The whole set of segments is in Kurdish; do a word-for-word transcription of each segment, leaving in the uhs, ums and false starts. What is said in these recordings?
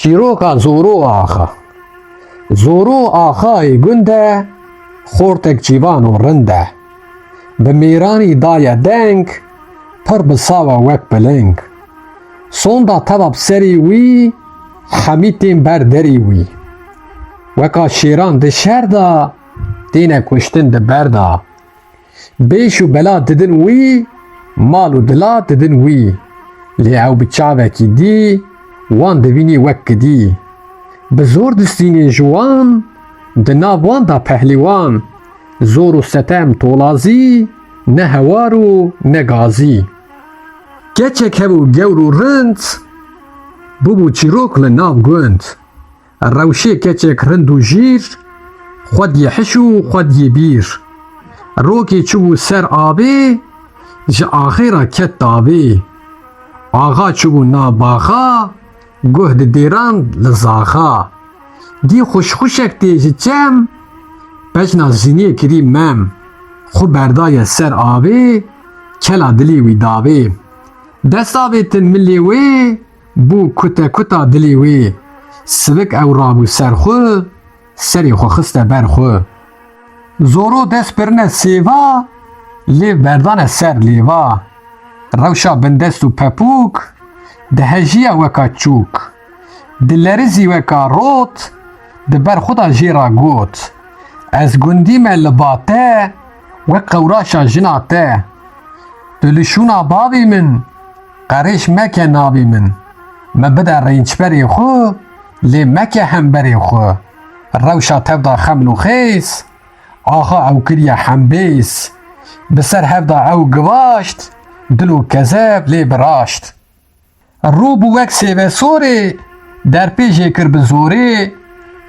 Çîroka Zoro Axa. Zoro Axayê gund e, xortek ciwan û rind e. Bi mêranî daye deng, pir bi saw e wek piling. Sonda teva bi serê wî, hemî tên ber derê wî. Weka şêran di şer de, têne kuştin di ber de. Bêş û bela didin wî, mal û dila didin wî. Lê ew bi çavekî dî, wan dibînî wek kidî. Bi zor distînê ji wan, di nav wan de pehlîwan. Zor û setem tolazî, ne hewar û ne gazî. Keçek hebû gewr û rind, bûbû çîrok li nav gund. Rewşê keçek rind û jîr, xwediyê hiş û xwediyê bîr. Rokê çûbû ser avê, ji axê re ket tavê. Axa çûbû nav baxa, guh di dêran li zaxa. Dî xuşxuşek tê ji çem, pejna zîniyê kirî mem. Xwe berdaye ser avê, kela dilê wî davê. Dest avêtin milê wê, bû kute kuta dilê wê. Sivik ew rabû ser xwe, serê xwe xiste ber xwe. Zoro dest birine sêva, lêv berdane ser lêva. Rewşa bindest û pepûk, dihejiya weka çûk. Dilerizî weka rot, di ber xwe de jê re got: Ez gundî me li ba te, wek qewraşa jina te. Tu li şûna bavê min, qerêj meke navê min. Me bide rênçberê xwe, lê meke hemberê xwe. Rewşa tev de xeml û xêz, axa ew kiriye hembêz. Bi ser hev de ew givaşt, dil û kezeb lê biraşt. Rû bû wek sêvesorê, derpê jê kir bi zorê,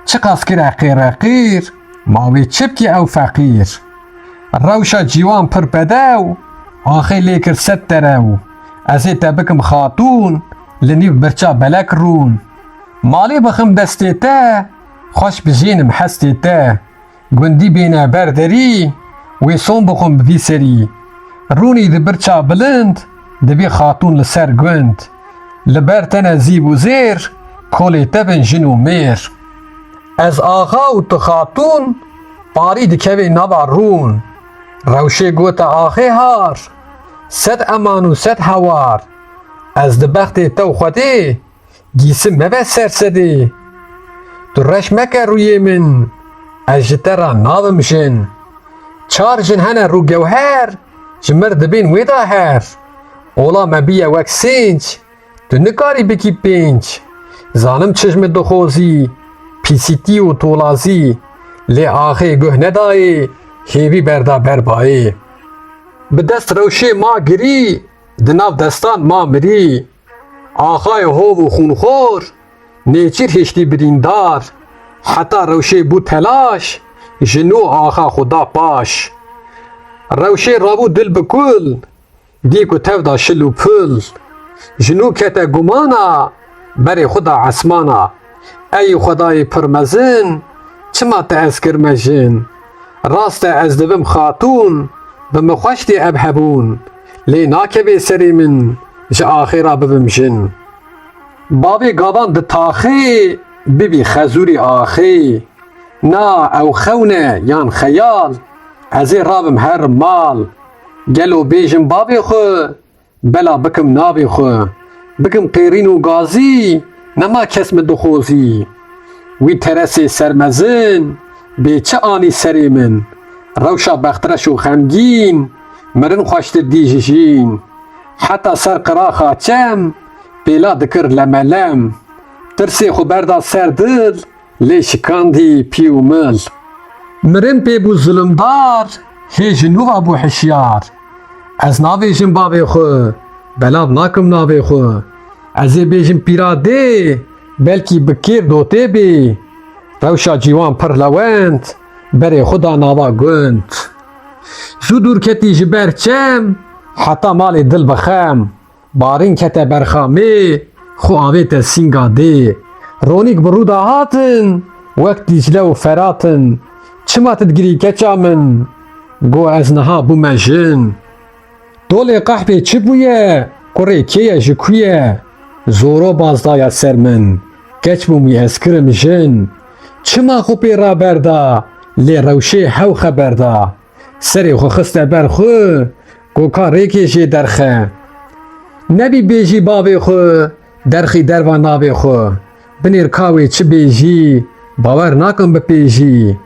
çiqas kire qêreqîr, ma wê çi bikî ew feqîr. Rewşa ciwan pir bedew, axê lê kir sed terew. Ez ê te bikim xatûn, li nîv birça belek rûn. Malê bixim destê te, xweş bijênim hestê te. Gundî bêne ber derî, wê son bixwim bi vî serî. Rûnî di birça bilind, dibî xatûn li ser gund. Li ber te ne zîv û zêr, kolê te bin jin û mêr. Ez axa û tu xatûn, parî dikevê nava rûn. Rewşê gote axê har, sed eman û sed hewar. Ez di bextê te û Xwedê, gîsim mebe ser sedê. Tu reş meke rûyê min, ez ji te re nabim jin. Çar jin hene rû gewher, ji mir dibên wê de her. Ola me bûye wek sênc, tu nikarî bikî pênc. Zanim çi ji min dixwazî, pîsîtî û tolazî. Lê axê guh nedayê, hêvî berda ber bayê. Bi dest rewşê ma girî, di nav destan ma mirî. Axayê hov û xûnxor, nêçîr hiştî birîndar. Heta rewşê bû telaş, ji nû axa xwe da paş. Rewşê rabû dil bi kul, dî ku tev da şil û pil. Ji nû kete gumana, berê xwe da esmana. Ey Xwedayê pir mezin, çima te ez kirme jin? Rast e ez dibim xatûn, bi min xweş tê ev hebûn. Lê nakevê serê min, ji axê re bibim jin. Bavê gavan di taxê, bibî xezûrî axê. Na ew xewn e yan xeyal, ez ê rabim her mal. Gelo bêjim bavê xwe, bela bikim navê xwe. Bikim qêrîn û gazî, nema kes min dixwazî. Wî teresê sermezin, bê çi anî serê min. Rewşa bextreş û xemgîn, mirin xweştir dî ji jîn. Heta ser qiraxa çem, pêla dikir lemelem. Tirsê xwe berda ser dil, lê şikandî pî û mil. Mirin pê bû zulumdar, hê ji nû ve bû hişyar. Ez navêjim bavê xwe, belav nakim navê xwe. Ez ê bêjim pîra dê, belkî bi kêr dotê bê. Rewşa cîwan pir lewend, berê xwe da nava gund. Zû dûr ketî ji ber çem, heta malê dil bi xem. Barîn kete berxamê, xwe avête sînga dê. Ronîk bi rû da hatin, wek Dîcle û Ferat in. Çima tu digirî keça min? Go ez niha bûme jin. Dolê qehpê çi bûye? Kurê kê ye, ji ku ye? Zoro baz daye ser min. Keç bûm wî ez kirim jin. Çima xwe pê raberda, lê rewşê hew xeber da. Serê xwe xiste ber xwe, koka rêkê jê derxe. Nebî bêjî bavê xwe, derxî derva navê xwe. Binêr ka wê çi bêjî, bawer nakim bipêjî.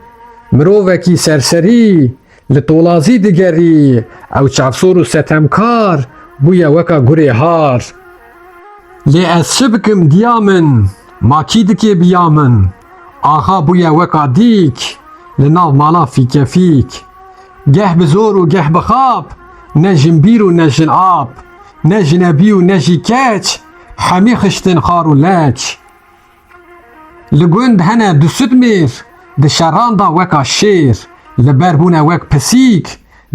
Mirovekî serserî, li tolazî digerî, ew çavsor û setemkar bûye weka gurê har. Lê ez çi bikim diya min, ma kî dikê biya min? Axa bûye weka dîk, li nav mala fîkefîk. Geh bi zor û geh bi xap, ne jinbîr û ne jinab, ne jinebî û ne jî keç, hemî xiştin xar û leç. Li gund hene du sed mêr, di şeran de weka şêr, li ber bûne wek pisîk,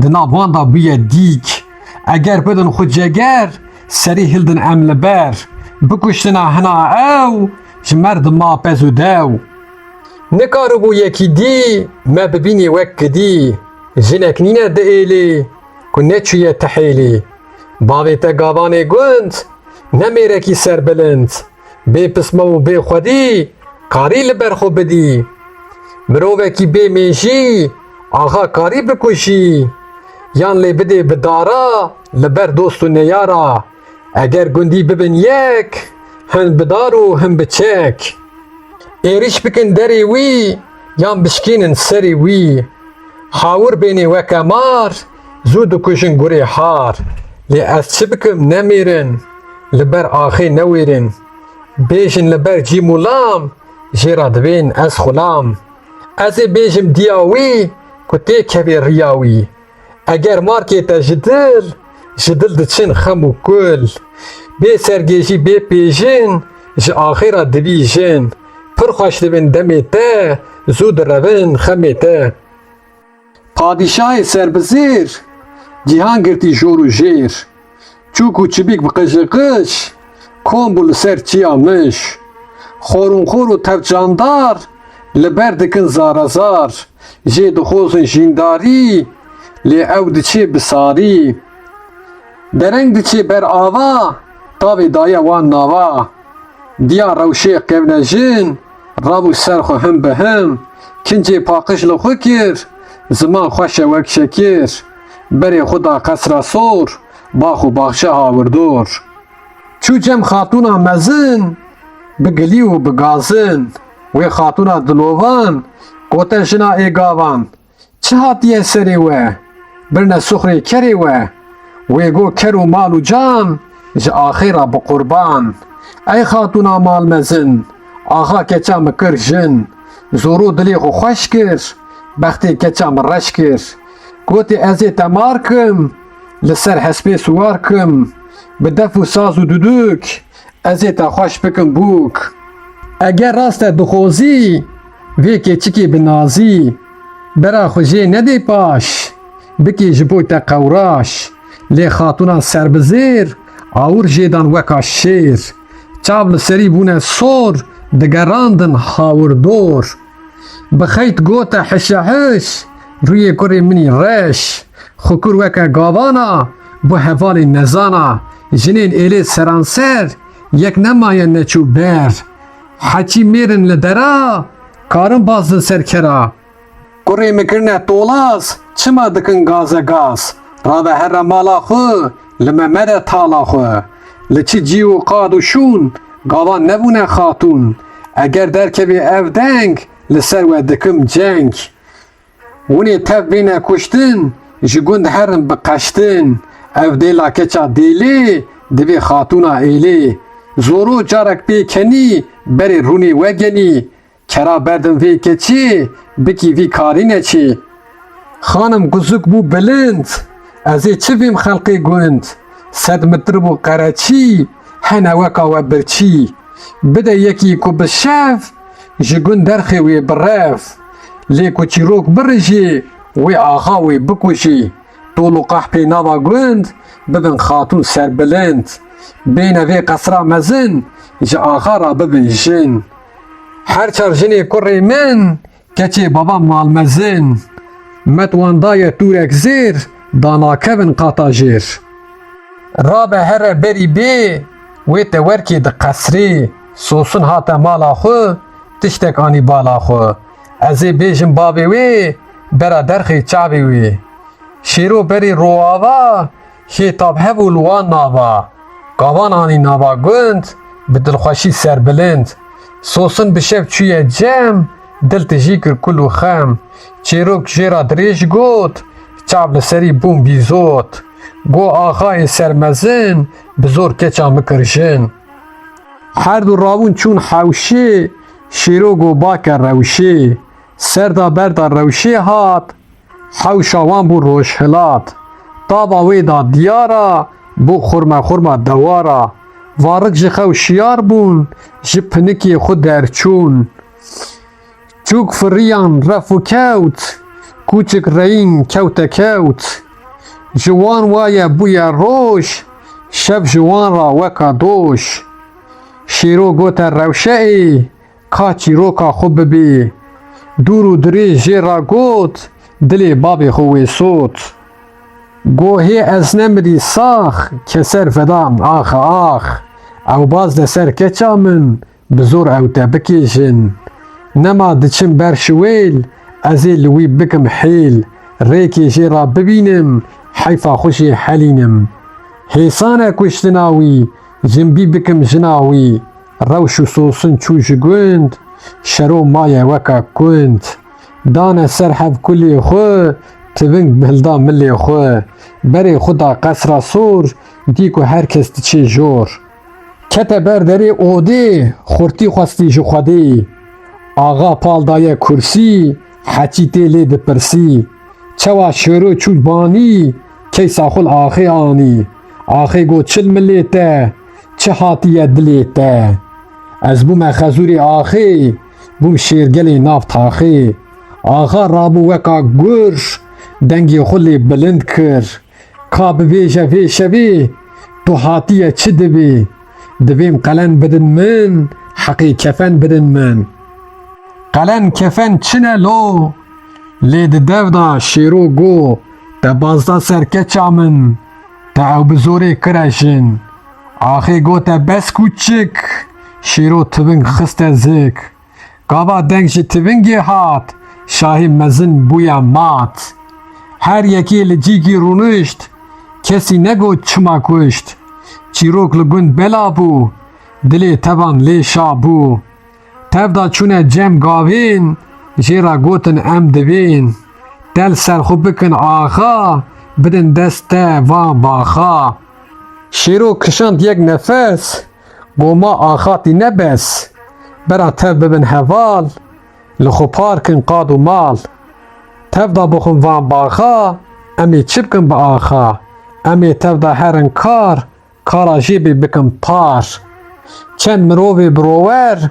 di nav wan de bûye dîk. Eger bidin xwe ceger, serî hildin em li ber. Bikuştina hina ew, ji merdima pez û dew. Nikaribû yekî dî, me bibînî wek gidî. Jinek nîne di êlê, ku neçûye ti hêlê. Bavê te gavanê gund, ne mêrekî serbilind. Bê pisma û bê xwedî, karî li ber xwe bidî. Mirovekî bê mêjî, axa karî bikujî. Yan lê bidê bi dara, li ber dost û neyara. Eger gundî bibin yek, hin bi dar û hin bi çek. Êrîş bikin derê wî, yan bişkînin serê wî. Hawir bênê weke mar, zû dikujin gurê har. Lê ez çi bikim nemêrin, li ber axê newêrin. Bêjin li ber cîm û lam, jê re dibên ez xulam. Ez ê bêjim diya wî, ku têkevê riya wî. Eger markê te ji dil, ji dil diçin xem û kul. Bê sergêjî, bê pêjin, ji axê re dibîjin. Pir xweş dibin demê te, zû direvin xemê te. Padîşahê serbizêr, cîhan girtî jor û jêr. Çûk û çibîk bi qij li qij, kom bû li ser çiya mij. Xorûnxor û tevçandar, li ber dikin zarazar. Jê dixwazin jîndarî, lê ew diçê bi sarî. Dereng diçê ber ava, tavê daye wan nava. Diya rewşê qevnejin, rabû ser xwe him bi him. Kincê paqij li xwe kir, ziman xweş e wek şekir. Berê xwe da qesra sor, bax û baxçe hawirdor. Çû cem xatûna mezin, bi gilî û bi gazin. Wê xatûna dilovan, gote jina ê gavan. Çi hatiye serê we? Birne suxrê kerê we. Wê go ker û mal û can, ji axê re bi qurban. Ey xatûna mal mezin, axa keça min kir jin. Zoro dilê xwe xweş kir, bextê keça min reş kir. Gotê ez ê te mar kim, li ser hespê siwar kim. Bi def û saz û duduk, ez ê te xweş bikim bûk. Eger rast e dixwazî, vê keçikê bi nazî, bera xwe jê nedê paş, bikê ji bo te qewraş. Lê xatûna serbizêr, awir jê dan weka şêr. Çav li serî bûne sor, digerandin hawir dor. Bi xeyt gote hişehiş, rûyê kurê min î reş. Xwe kir weke gavana, bû hevalê nezana. Jinên êlê seranser, yek nemaye neçû ber. Heçî mêrin li dera, karin bazdin ser kera. Kurê min kirine tolaz, çima dikin gaze gaz? Rave here mala xwe, li me mede tala xwe. Li çi cî û qad û şûn, gavan nebûne xatûn. Eger derkevê ev deng, li ser we dikim ceng. Winê tev bêne kuştin, ji gund herin bi qeştin. Ev dêla keça dêlê, divê xatûna êlê. Zoro carek pê kenî, berê rûnê we genî. Kera berdin vê keçê, bikî vî karî neçê. Xanim guzik bû bilind, ez ê çi vêm xelqê gund? Sed mitir bû qereçî, hene weka we birçî. Bide yekî ku bi şev, ji gund derxê wê bi rev. Lê ku çîrok birijê, wê axa wê bikujê. Tol û qehpê nava gund, bibin xatûn serbilind. Bêne vê qesra mezin, ji axa re bibin jin. Her çar jinê kurê min, keçê baba malmezin. Met wan daye tûrek zêr, danakevin qata jêr. Rabe here berî bê, wê te werkê di qesrê. Sosin hate mala xwe, tiştek anî bala xwe. Ez ê bêjim bavê wê, bera derxê çavê wê. Şêro berê roava, hê tab hev û li wan nava. Gavan anî nava gund, bi dilxweşî serbilind. Sosin bi şev çûye cem, dil tijî kir kul û xem. Çêrok jê re dirêj got, çav li serî bûn bîzot. Go axayê sermezin, bi zor keça min kir jin. Her du rabûn çûn hewşê, Şêro go bake rewşê. Ser da ber da rewşê hat, hewşa wan bû rojhilat. Tava wê da diyara, bû xurme xurma dewara. Varik ji xew şiyar bûn, ji pinikê xwe derçûn. Çûk firiyan ref û kewt, kûçik reyîn kewte kewt. Ji wan waye bûye roj, şev ji wan ra weka doj. Şêro gote rewşe ê, ka çîroka xwe bibê. Dûr û dirêj jê ra got, dilê bavê xwe wê sot. Go hê ez nemirî sax, keser vedan ax ax. Ew baz de ser keça min, bi zor ew te bikêjin. Nema diçim ber şiwêl, ez ê li wî bikim hêl. Rêkê jê ra bibînim, heyfa xwe jê helînim. Hêsan e kuştina wî, jinbî bikim jina wî. Rewş û sosin çû ji gund, Şêro maye weka kund. Dane ser hev kulê xwe, tiving hilda milê xwe. Berê xwe da qesra sor, dî ku her kes diçê jor. Kete ber derê odê, xurtî xwestî ji Xwedê. Axa pal daye kursî, heçî tê lê dipirsî. Çawa Şêro çû banî, keysa xwe li axê anî. Axê got, çi li milê te, çi hatiye dilê te? Ez bûme xezûrê axê, bûm şêrgelê nav taxê. Axa rabû weka gur, dengê xwe lê bilind kir. Ka bibêje vê şevê, tu hatiye çi divê? Divêm qelen bidin min, heqê kefen bidin min. Qelen kefen çi ne lo? Lê di dev da Şêro go, te bazda ser keça min, te ew bi zorê kire jin. Axê gote bes kûçik, Şêro tiving xiste zik. Gava deng ji tivingê hat, şahê mezin bûye mat. Her yekê li cîkî rûnişt, kesî negot çima kuşt. Çîrok li gund bela bû, dilê tevan lê şa bû. Tev da çûne cem gavên, jê re gotin em divên. Te li ser xwe bikin axa, bidin dest te van baxa. Şêro kişand yek nefes, go ma axatî ne bes. Bera tev bibin heval, li xwe par kin qad û mal. Tev da bixwin van baxa, em ê çi bikin bi axa? Em ê tev da herin kar, kara jê bê bikin par. Çend mirovê birower,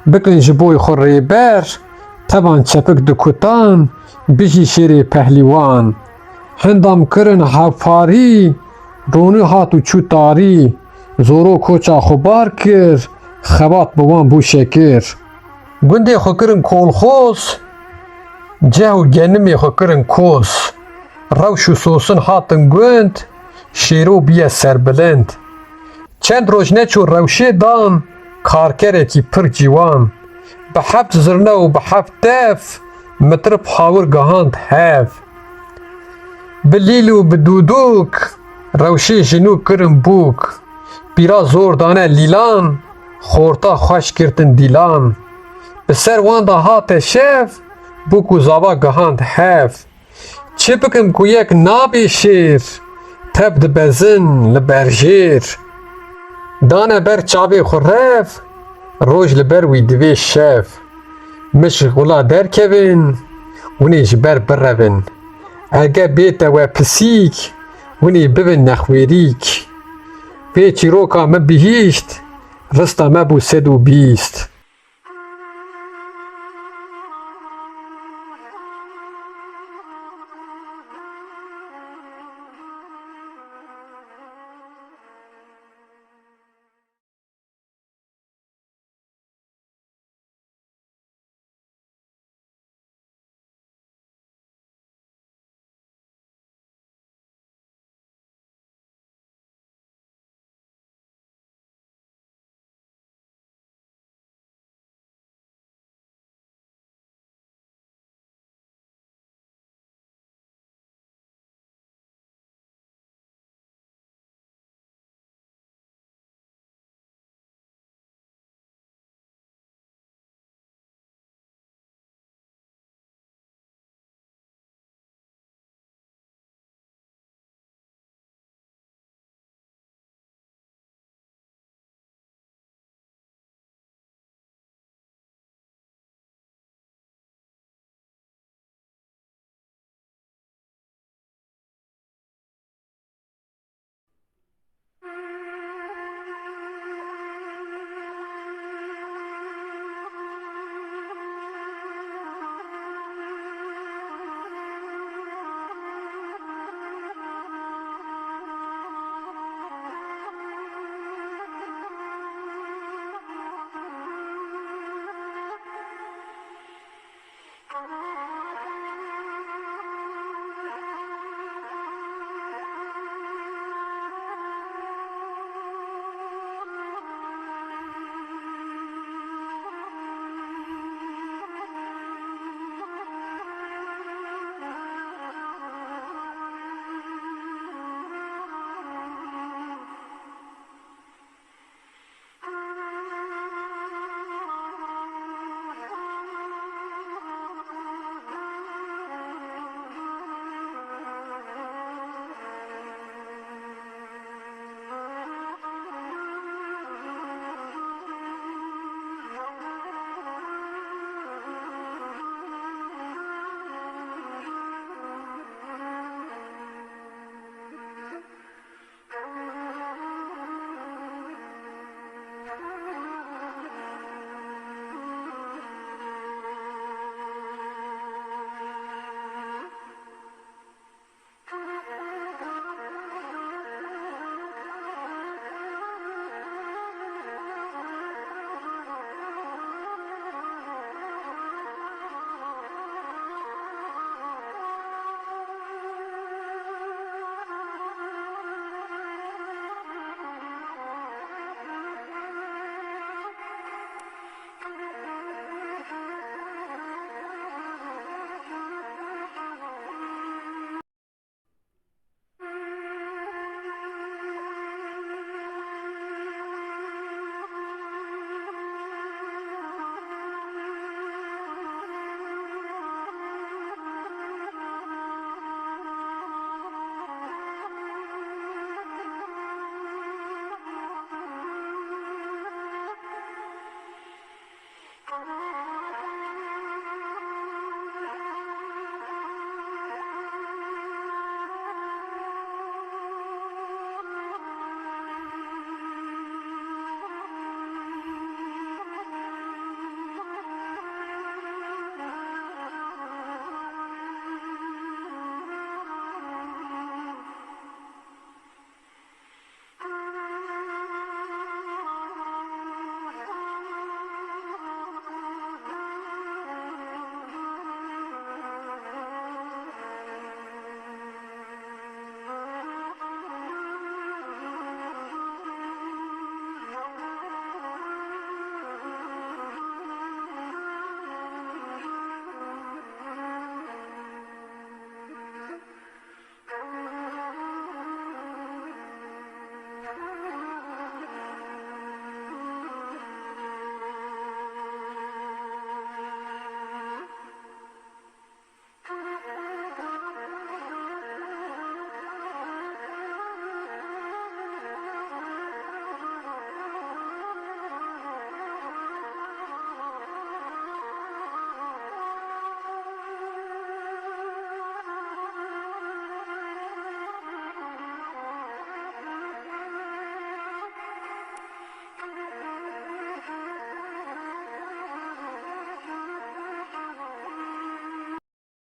bikin ji boy xwe rêber, tevan çepik di kutan, bijî şêrê pehlîwan. Hindam kirin hevparî, ronî hat û çû tarî, zoro koça xwe bar kir, xebat bi wan bû şekir. Gundê xwe kirin kolxoz, ceh û genimê xwe kirin koz. Rewş û sosin hatin gund, Şêro bûye serbilind. Çend roj neçû rewşê dan, karkerekî pir ciwan. Bi heft zirne û bi heft def, mitrib hawir gihand hev. Bi lîl û bi dûdûk, rewşê ji nû kirin bûk. Pîra zor dane lîlan, xorta xweş girtin dîlan. Bi ser wan de hate şev, bûk û zava gihand hev. Çi bikim ku yek nabê şêr, tev dibezin li berjêr. Dane ber çavê xwe rev, roj li ber wî divê şev. Mişk xula derkevin, hûn ê ji ber birevin. Ege bête we pisîk, hûn ê bibin nexwêrîk. Vê çîroka min bihîşt, rista me bû sed û bîst.